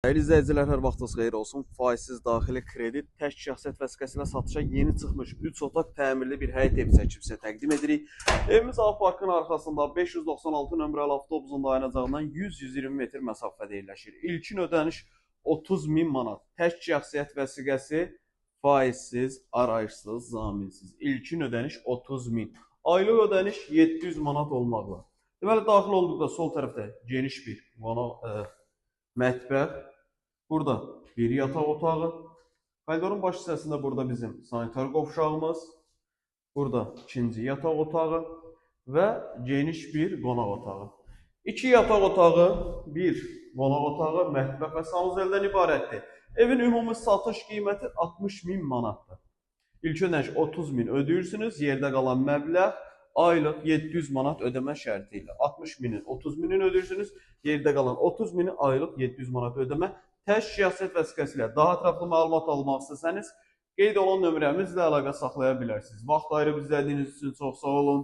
Dəyərli izləyicilər, hər vaxtınız xeyir olsun. Faizsiz daxili kredit, tək şəxsiyyət vəsiqəsi ilə satışa yeni çıxmış 3 otaq təmirli bir həyət evi çəkib sizə təqdim edirik. Evimiz A parkın arxasında 596 nömrəli avtobusun dayanacağından 100-120 metr məsafədə yerləşir. İlkin ödəniş 30 min manat. Tək şəxsiyyət vəsiqəsi faizsiz, arayışsız, zaminsiz. İlkin ödəniş 30 min. Aylıq ödəniş 700 manat olmaqla. Deməli, daxil olduqda sol tərəfdə geniş bir qonaq mətbəx. Burada bir yataq otağı. Koridorun baş hissəsində burada bizim sanitar qovşağımız. Burada ikinci yataq otağı və geniş bir qonaq otağı. İki yataq otağı, bir qonaq otağı, mətbəx və sanuzeldən ibarətdir. Evin ümumi satış qiyməti 60 min manatdır. İlk ödəniş 30 min ödəyirsiniz. Yerdə qalan məbləğ aylıq 700 manat ödəmə şərti ilə. 60 minin 30 minin ödəyirsiniz. Yerdə qalan 30 mini aylıq 700 manat ödəmə. Tək şəxsiyyət vəsiqəsi ilə daha ətraflı məlumat almaq istəsəniz, qeyd olan nömrəmizlə əlaqə saxlaya bilərsiniz. Vaxt ayırıb izlədiyiniz üçün çox sağ olun.